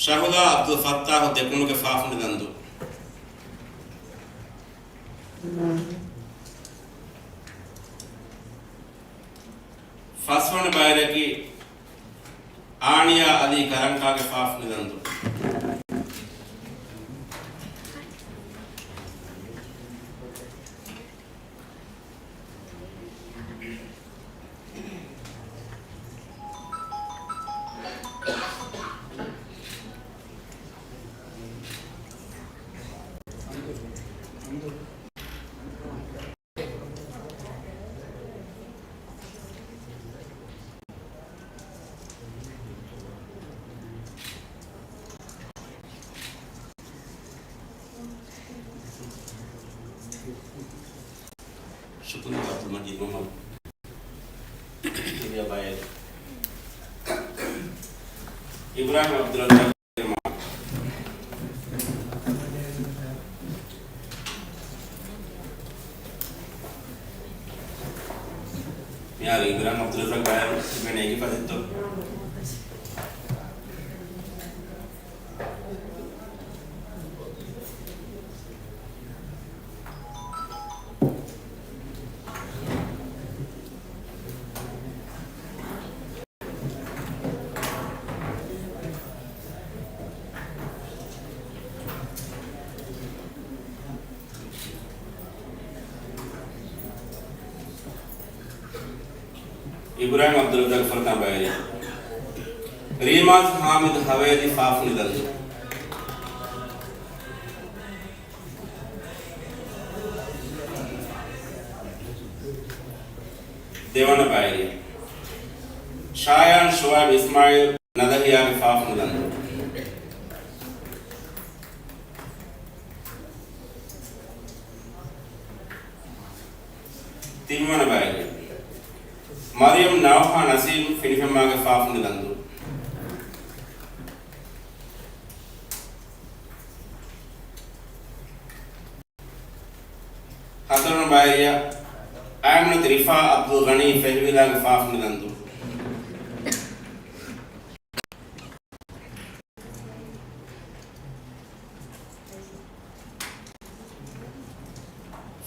ޝަހުލާ އަބްދުލް ފައްތާޙު ދެކުނުގެ ފާފަނިލަންދޫ. ފަސްވަނަ ބައިވެރިޔަކީ އާނިޔާ އަލީ ކަރަންކާގެ ފާފަނިލަންދޫ. ޝުކުރިއްޔާ އަބްދުލް މަޖީދު މުޙައްމަދު. ޝުކުރިއްޔާ ބައިވެރިން. އިބްރާހިމް އަބްދުލް ރައްޒާޤް. މިހާރު އިބްރާހިމް އަބްދުލް ރައްޒާޤް ބައިވެރި ތިބެނީ އޭގެ ފަދައިންތޯ؟ އިބްރާހިމް އަބްދުލް ރައްޒާޤް ފުރަތަމަ ބައިވެރިޔާ. ރީމާޒް ހާމިދު ހަވޭލީ ފާފަނިލަންދޫ. ދެވަނަ ބައިވެރިޔާ ޝާޔާން ޝުއައިބް އިސްމާއީލް ނަދަހިޔާގެ ފާފުނި ލަންދޫ. ތިންވަނަ ބައިވެރިޔާ މަރިޔަމް ނައުހާ ނަސީމް ފިނިފެންމާގެ ފާފުނި ލަންދޫ. ހަތަރުވަނަ ބައިވެރިޔާ އައިމުނަތު ރިފާ އަބްދުލް ޣަނީ ފެހިވިލާގެ ފާފުނި ލަންދޫ.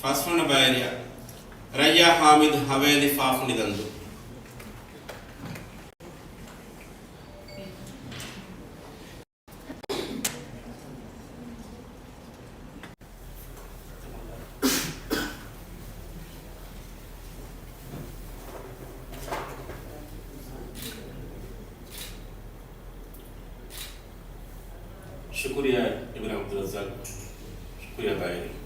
ފަސްވަނަ ބައިވެރިޔާ ރައްޔާ ހާމިދު ހަވޭލި ފާފުނި ލަންދޫ. ޝުކުރިއްޔާ އިބްރާހިމް ޢަބްދުއްރައްޒާޤް. ޝުކުރިއްޔާ ބައިވެރިން.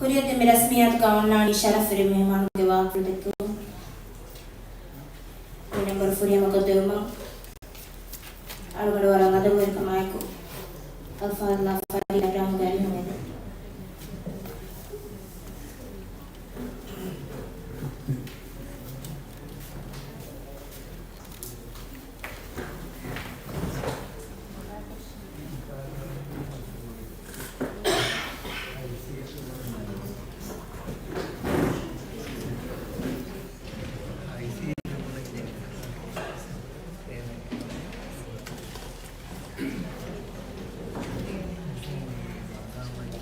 ކުރިއަށް ދިން މި ރަސްމިއްޔާތުގަ އޮންނާނީ ޝަރަފުވެރި މެހެމާނުންގެ ވާހަކަފުޅު ދެއްކުން. މި މެންބަރު ފުރިހަމަކޮށްދެވުމަށް އަޅުގަނޑު ވަރަށް އަދަބުވެރިކަމާއެކު އަލްފާޟިލް އަލްފާޟިލް އިބްރާހިމް ގަރީމަށް އެދެން.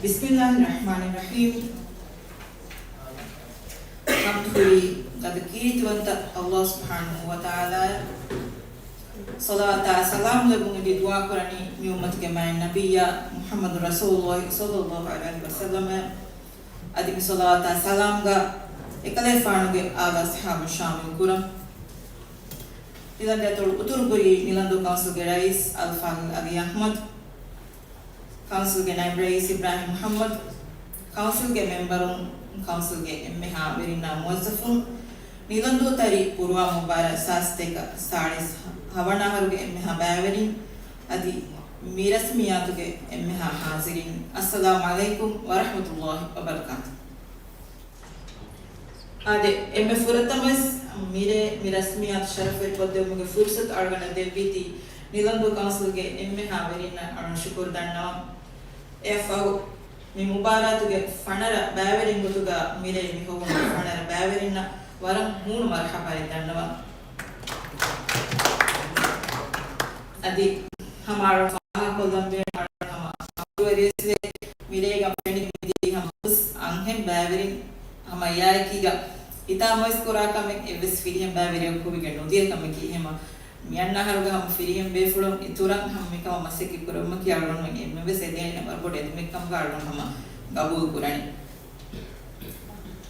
بسم الله الرحمن الرحيم. ޙަމްދު ހުރީ ގަދަ ކީރިތިވަންތަ ﷲ ސުބްޙާނަހޫ ވަތަޢާލާއަށް. ޞަލަވާތާ ސަލާމް ލެއްވުން އެދި ދުޢާ ކުރަނީ މި އުއްމަތުގެ މާތް ނަބިއްޔާ މުޙައްމަދު ރަސޫލުﷲ ޞައްލަﷲ ޢަލައިހި ވަސައްލަމަށް. އަދި މި ޞަލަވާތާ ސަލާމްގަ އެކަލޭފާނުގެ އާލު އަޞްޙާބު ޝާމިލް ކުރަން. ނިލަންދޫ އަތޮޅު އުތުރުބުރީ ނިލަންދޫ ކައުންސިލްގެ ރައީސް އަލްފާޟިލް އަލީ އަޙްމަދު، ކައުންސިލްގެ ނައިބް ރައީސް އިބްރާހިމް މުޙައްމަދު، ކައުންސިލްގެ މެންބަރުން، ކައުންސިލްގެ އެންމެހާ ވެރިންނާ މުވައްޒަފުން، ނިލަންދޫ ތަރި ޤުރުއާން މުބާރާތް ސާސްތޭކަ ސާޅީސް ހަވަނަ އަހަރުގެ އެންމެހާ ބައިވެރިން، އަދި މި ރަސްމިއްޔާތުގެ އެންމެހާ ޙާޟިރީން، އައްސަލާމް ޢަލައިކުމް ވަރަޙްމަތުﷲ ވަބަރަކާތު. އާދެ، އެންމެ ފުރަތަމަވެސް މިރޭ މި ރަސްމިއްޔާތު ޝަރަފުވެރިކޮށްދެވުމުގެ ފުރުޞަތު އަޅުގަނޑަށް ދެއްވީތީ ނިލަންދޫ ކައުންސިލްގެ އެންމެހާ ވެރިންނަށް އަޅުން ޝުކުރު ދަންނަވަން. އެއަށްފަހު، މި މުބާރާތުގެ ފަނަރަ ބައިވެރިން ގޮތުގަ މިރޭ މި ހޮވުނު ފަނަރަ ބައިވެރިންނަށް ވަރަށް ހޫނު މަރުޙަބާއެއް ދަންނަވަން. އަދި ހަމަ އަޅުން ފާހަގަކޮށްލަން ބޭނުން އަޅުން ހަމަ އަހަރުވެރިވެސްވޭ. މިރޭގަ ފެނި މިދިޔަ ހަމަ ހުސް އަންހެން ބައިވެރިން ހަމަ އެއާއެކީގަ ހިތާމަވެސް ކުރާ ކަމެއް އެއްވެސް ފިރިހެން ބައިވެރިޔަކު ކުރިގެން ނުދިޔަ ކަމަކީ. އެހެމަ މިއަންނަ އަހަރުގަ ހަމަ ފިރިހެން ބޭފުޅުން އިތުރަށް ހަމަ މިކަމަށް މަސައްކަތް ކުރުމަކީ އަޅުގަނޑުމެން އެންމެވެސް އެދޭނެ ވަރުބޮޑު އެދުމެއްކަމުގަ އަޅުގަނޑު ހަމަ ގަބޫލު ކުރަނީ.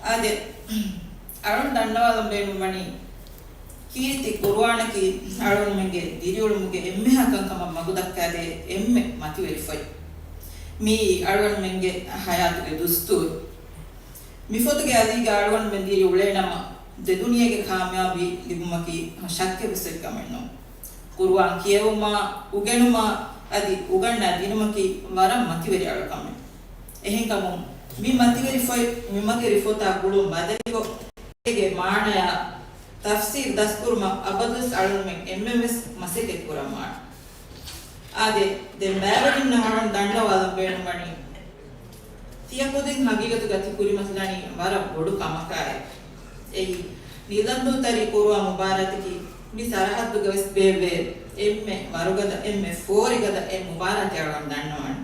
އާދެ، އަޅުން ދަންނަވާލަން ބޭނުންވަނީ، ކީރިތި ޤުރުއާނަކީ އަޅުގަނޑުމެންގެ ދިރިއުޅުމުގެ އެންމެހާ ކަންކަމަށް މަގުދައްކާދޭ އެންމެ މަތިވެރި ފޮތް. މިއީ އަޅުގަނޑުމެންގެ ޙަޔާތުގެ ދުސްތޫރު. މި ފޮތުގެ އަލީގަ އަޅުގަނޑުމެން ދިރި އުޅޭނަމަ، ދެ ދުނިޔޭގެ ކާމިޔާބީ ލިބުމަކީ ޝައްކެއްވެސް އޮތް ކަމެއް ނޫން. ޤުރުއާން ކިޔެވުމާ، އުގެނުމާ، އަދި އުގަންނާ ދިނުމަކީ ވަރަށް މަތިވެރި އަޅުކަމެއް. އެހެންކަމުން، މި މަތިވެރި ފޮތް މި މަގެ ރިފޮތާ ގުޅުން ބަދަލުކޮށް، އޭގެ މާނަޔާ ތަފްސީރު ދަސްކުރުމަށް އަބަދުވެސް އަޅުގަނޑުމެން އެންމެންވެސް މަސައްކަތް ކުރަންވާނެ. އާދެ، ދެން ބައިވެރިންނަށް އަޅުން ދަންނަވާލަން ބޭނުންވަނީ، ތިޔަ ކުދިން ހަގީގަތުގަ ތި ކުރިމަތިލަނީ ވަރަށް ބޮޑު ކަމަކާއެކު. އެއީ، ނިލަންދޫ ތަރި ޤުރުއާން މުބާރާތަކީ މި ސަރަހައްދުގަވެސް ބޭއްވޭ އެންމެ ވަރުގަދަ، އެންމެ ފޯރިގަދަ އެއް މުބާރާތެއް އަޅުން ދަންނަވާނެ.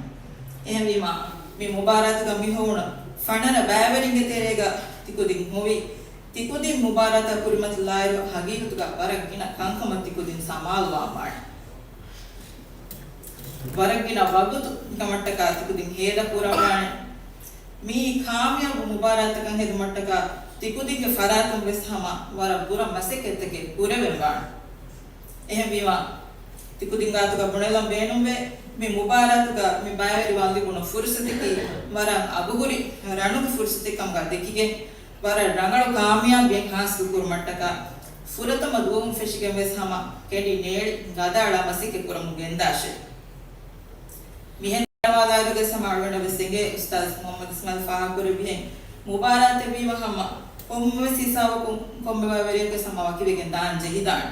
އެހެންވީމަ، މި މުބާރާތުގަ މި ހޮވުނު ފަނަރަ ބައިވެރިންގެ ތެރޭގަ ތިކުދިން ހޮވި ތިކުދިން މުބާރާތާ ކުރިމަތިލާއިރު، ހަގީގަތުގަ ވަރަށް ގިނަ ކަންކަމަށް ތިކުދިން ސަމާލުވާންވާނެ. ވަރަށް ގިނަ ވަގުތު މިކަމަށްޓަކާ ތިކުދިން ހޭދަ ކުރައްވާނެ. މިއީ ކާމިޔާބު މުބާރާތަކަށް ހެދުމަށްޓަކާ ތިކުދިންގެ ފަރާތުން ވެސް ހަމަ ވަރަށް ބުރަ މަސައްކަތްތަކެއް ކުރެވެންވާނެ. އެހެންވީމާ، ތިކުދިން ގާތުގަ ބުނެލަން ބޭނުންވޭ، މި މުބާރާތުގަ މި ބައިވެރިވާން ލިބުނު ފުރުސަތަކީ ވަރަށް އަގުހުރި ރަނުގެ ފުރުސަތެއް ކަމުގަ ދެކިގެން، ވަރަށް ރަނގަޅު ކާމިޔާބީއެއް ހާސިލު ކުރުމަށްޓަކާ، ފުރަތަމަ ދުވަހުން ފެށިގެން ވެސް ހަމަ ކެނޑި ނޭޅި ގަދައަޅާ މަސައްކަތް ކުރަމުން ގެންދާށޭ. މިހެން ނަވާލާގެ ސަމާ އަޅުގަނޑަށް ވެސް އެނގޭ، އުސްތާޒް މުހައްމަދު އިސްމާއިލް ފާހަގަކުރެއްވިހެން، މުބާރާތެއް ވީމަ ހަމަ ކޮންމެވެސް ހިސާބަކުން ކޮންމެ ބައިވެރިޔަކުވެސް ހަމަ ވަކިވެގެން ދާން ޖެހިދާނެ.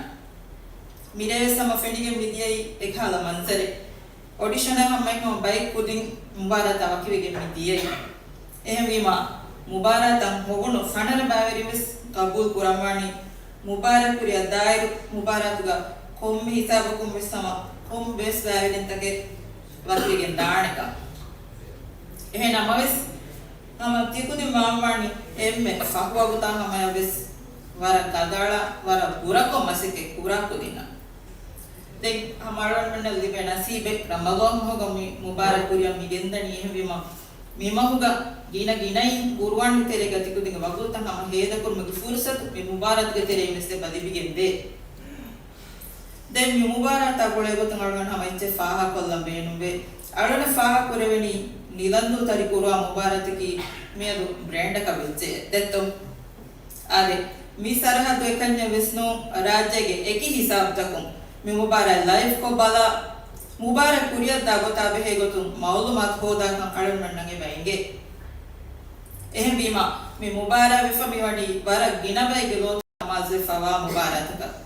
މިރޭ ވެސް ހަމަ ފެނިގެން މިދިޔައީ އެކަހަލަ މަންޒަރެއް. އޮޑިޝަނަށް ހަމަ އެކަމަ ބައެއް ކުދިން މުބާރާތާ ވަކިވެގެން މި ދިޔައީ. އެހެންވީމާ، މުބާރާތަށް ހޮވުނު ފަނަރަ ބައިވެރިން ވެސް ގަބޫލު ކުރަންވާނީ، މުބާރާތް ކުރިއަށް ދާއިރު މުބާރާތުގަ ކޮންމެ ހިސާބަކުން ވެސް ހަމަ ކޮންމެވެސް ބައިވެރިންތަކެއް ވަކިވެގެން ދާނެކަން. އެހެން ނަމަވެސް، ހަމަ ތިކުދިން ވާންވާނީ އެންމެ ފަހު ވަގުތާ ހަމަޔަށް ވެސް ވަރަށް ގަދައަޅާ، ވަރަށް ބުރަކޮށް މަސައްކަތް ކުރާ ކުދިންނަށް. ދެން ހަމަ އަޅުގަނޑުމެންނަށް ލިބޭ ނަސީބެއް ރަމަޟާން މަހުގަ މި މުބާރާތް ކުރިއަށް މި ގެންދަނީ. އެހެންވީމަ، މި މަހުގަ ގިނަ ގިނައިން ޤުރުއާންގެ ތެރޭގަ ތިކުދިންގެ ވަގުތުތައް ހަމަ ހޭދަކުރުމުގެ ފުރުސަތު މި މުބާރާތުގެ ތެރެއިން ވެސް އެބަ ލިބިގެން ދޭ. ދެން މި މުބާރާތާ ގުޅޭގޮތުން އަޅުގަނޑު ހަމަ އެއްޗެއް ފާހަގަކޮށްލަން ބޭނުންވޭ. އަޅުގަނޑަށް ފާހަގަކުރެވެނީ ނިލަންދޫ ތަރި ޤުރުއާން މުބާރާތަކީ މިއަދު ބްރޭންޑަކަށް ވެއްޖެ ދެއްތޯ؟ އާދެ، މި ސަރަހައްދު އެކަންޏެއް ވެސް ނޫން، ރާއްޖޭގެ އެކި ހިސާބުތަކުން މި މުބާރާތް ލައިވްކޮށް ބަލާ، މުބާރާތް ކުރިއަށްދާ ގޮތާ ބެހޭ ގޮތުން މައުލޫމާތު ހޯދާކަން އަޅުގަނޑުމެންނަށް އެބަ އެނގޭ. އެހެންވީމާ، މި މުބާރާތް ވެފަ މިވަނީ ވަރަށް ގިނަ ބައެއްގެ ލޯތައް ނަމާޒުވެފަވާ މުބާރާތަކަށް.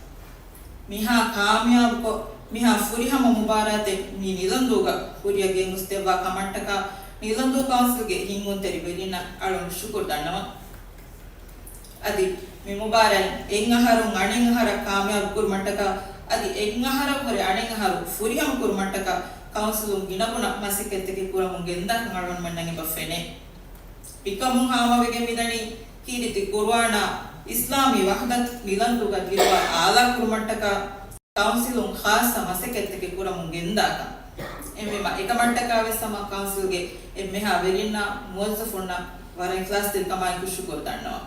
މިހާ ކާމިޔާބުކޮށް، މިހާ ފުރިހަމަ މުބާރާތެއް މި ނިލަންދޫގަ ކުރިއަށް ގެންގޮސްދެއްވާ ކަމަށްޓަކާ، ނިލަންދޫ ކައުންސިލްގެ ހިންގުންތެރިވެރިންނަށް އަޅުގަނޑު ޝުކުރު ދަންނަވަން. އަދި މި މުބާރާތް އެއްއަހަރުން އަނެއްއަހަރަށް ކާމިޔާބު ކުރުމަށްޓަކާ، އަދި އެއްއަހަރަށްވުރެ އަނެއްއަހަރު ފުރިހަމަ ކުރުމަށްޓަކާ، ކައުންސިލުން ގިނަގުނަ މަސައްކަތްތަކެއް ކުރަމުން ގެންދާކަން އަޅުގަނޑުމެންނަށް އެބަ ފެނޭ. މިކަމުން ހާމަވެގެން މިދަނީ ކީރިތި ޤުރުއާނާ އިސްލާމީ ވަޙްދަތު ނިލަންދޫގަ ދިރުވާ އާލާ ކުރުމަށްޓަކާ ކައުންސިލުން ޚާއްޞަ މަސައްކަތްތަކެއް ކުރަމުން ގެންދާކަން. އެހެންވީމަ، އެކަމަށްޓަކާވެސް ހަމަ ކައުންސިލްގެ އެންމެހާ ވެރިންނާ މުވައްޒަފުންނަށް ވަރަށް އިޚްލާޞްތެރިކަމާއެކު ޝުކުރު ދަންނަވަން.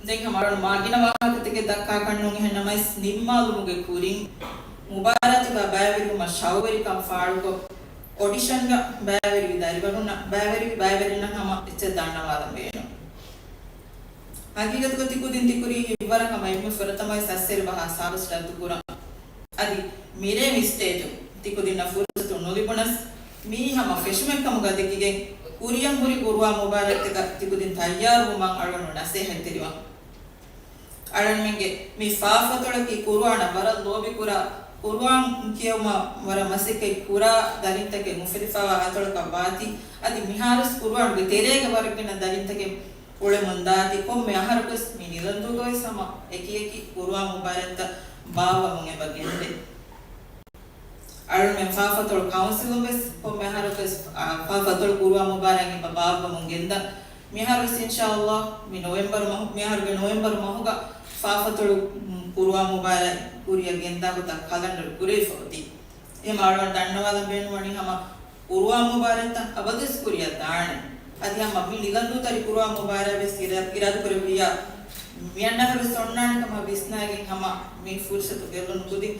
ދެން ހަމަ އަޅުގަނޑު މާ ގިނަ ވާހަކަތަކެއް ދައްކާކަށް ނޫން، އެހެން ނަމަވެސް ނިންމާލުމުގެ ކުރިން މުބާރާތުގަ ބައިވެރިވުމަށް ޝައުގުވެރިކަން ފާޅުކޮށް، އޮޑިޝަންގަ ބައިވެރިވި ދަރިވަރުންނަށް، ބައިވެރިވި ބައިވެރިންނަށް ހަމަ އެއްޗެއް ދަންނަވާލަން ބޭނުން. ހަގީގަތުގަ ތިކުދިން ތިކުރީ ހިތްވަރަށް ހަމަ އެންމެ ފުރަތަމަވެސް އައްސެރި ބަހާ ސާބަސް ރައްދުކުރަން. އަދި މިރޭ މި ސްޓޭޖު ތިކުދިންނަށް ފުރުސަތު ނުލިބުނަސް، މިއީ ހަމަ ފެށުމެއްކަމުގަ ދެކިގެން، ކުރިއަށް ހުރި ޤުރުއާން މުބާރާތްތަކަށް ތިކުދިން ތައްޔާރުވުމަށް އަޅުގަނޑު ނަސޭހަތްތެރިވަން. އަޅަންމެންގެ މި ފާފަތޮޅަކީ ޤުރުއާނަށް ވަރަށް ލޯބިކުރާ، ޤުރުއާން ކިޔެވުމަށް ވަރަށް މަސައްކަތް ކުރާ ދަރިންތަކެއް އުފެދިފަވާ އަތޮޅަކަށް ވާތީ، އަދި މިހާރުވެސް ޤުރުއާންގެ ތެރޭގަ ވަރަށް ގިނަ ދަރިންތަކެއް އުޅެމުންދާތީ، ކޮންމެ އަހަރަކުވެސް މި ނިލަންދޫގަވެސް ހަމަ އެކިއެކި ޤުރުއާން މުބާރާތްތައް ބާއްވަމުން އެބަ ގެންދޭ. އަޅުމެން ފާފަތޮޅު ކައުންސިލުން ވެސް ކޮންމެ އަހަރަކުވެސް، އާ، ފާފަތޮޅު ޤުރުއާން މުބާރާތް އެބަ ބާއްވަމުން ގެންދަން. މިއަހަރުވެސް އިންޝާﷲ މި ނޮވެމްބަރު މަހު، މިއަހަރުގެ ނޮވެމްބަރު މަހުގަ ފާފަތޮޅު، މް، ޤުރުއާން މުބާރާތް ކުރިއަށް ގެންދާ ގޮތަށް ކަލަންޑަރު ކުރެވިފަ އޮތީ. އެހެން އަޅުގަނޑު ދަންނަވާލަން ބޭނުންވަނީ ހަމަ ޤުރުއާން މުބާރާތްތައް އަބަދުވެސް ކުރިއަށް ދާނެ. އަދި ހަމަ މި ނިލަންދޫ ތަރި ޤުރުއާން މުބާރާތް ވެސް އިރާ، އިރާދަކުރެއްވިއްޔާ، މިއަންނަ އަހަރުވެސް އޮންނާނެ ކަމަށް ވިސްނާގެން ހަމަ މި ފުރުސަތު ގެއްލުނު ކުދިން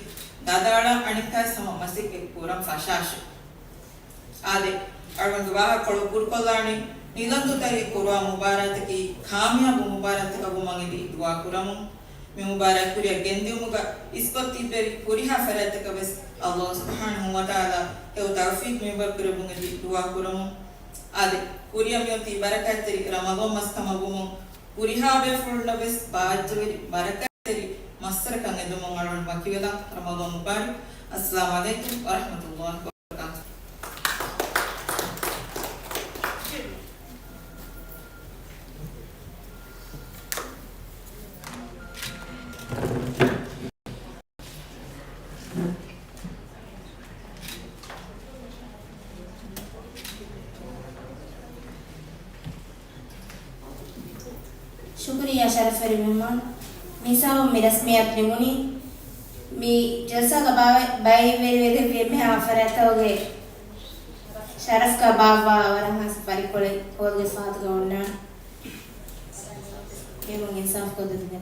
ގަދައަޅާ އަނެއްކާވެސް ހަމަ މަސައްކަތް ކުރަން ފަށާށޭ. އާދެ، އަޅުގަނޑުގެ ވާހަކަކޮޅު ކުރުކޮށްލާނީ، ނިލަންދޫ ތަރި ޤުރުއާން މުބާރާތަކީ ކާމިޔާބު މުބާރާތަކަށް ވުމަށް އެދި ދުޢާ ކުރަމުން. މި މުބާރާތް ކުރިއަށް ގެންދިއުމުގަ އިސްކޮށް ތިއްބެވި ހުރިހާ ފަރާތްތަކަށް ވެސް ﷲ ސުބްޙާނަހޫ ވަތަޢާލާ ހެޔޮ ތައުފީޤު މިންވަރު ކުރެއްވުން އެދި ދުޢާ ކުރަމުން. އާދެ، ކުރިއަށް މިއޮތީ ބަރަކާތްތެރި ރަމަޟާން މަސް ކަމަށް ވުމުން، ހުރިހާ ބޭފުޅުންނަށް ވެސް ބާއްޖަވެރި ބަރަކާތްތެރި މައްސަރަކަށް އެދުމުން އަޅުގަނޑު ވަކިވެލަން. ރަމަޟާން މުބާރަކް. އައްސަލާމު ޢަލައިކުމް ވަރަޙްމަތުﷲ ވަބަރަކާތުހު. ޝުކުރިއްޔާ ޝަރަފްވެރި މެހްމާން. މި ހިސާބުން މި ރަސްމިއްޔާތު ނިމުނީ. މި ޖަލްސާގަ ބައިވެރިވެދެއްވި އެންމެހާ އަފަރާތްތަކުގެ ޝަރަފްގަ ބާއްވާ ވަރަށް ހާސް ބައްދަލުކޮޅެއް ހޯދުގެ ފަހަތުގަ އޮންނާނެ. އެމުން އިންސާފް ކޮށްދެއްވުން.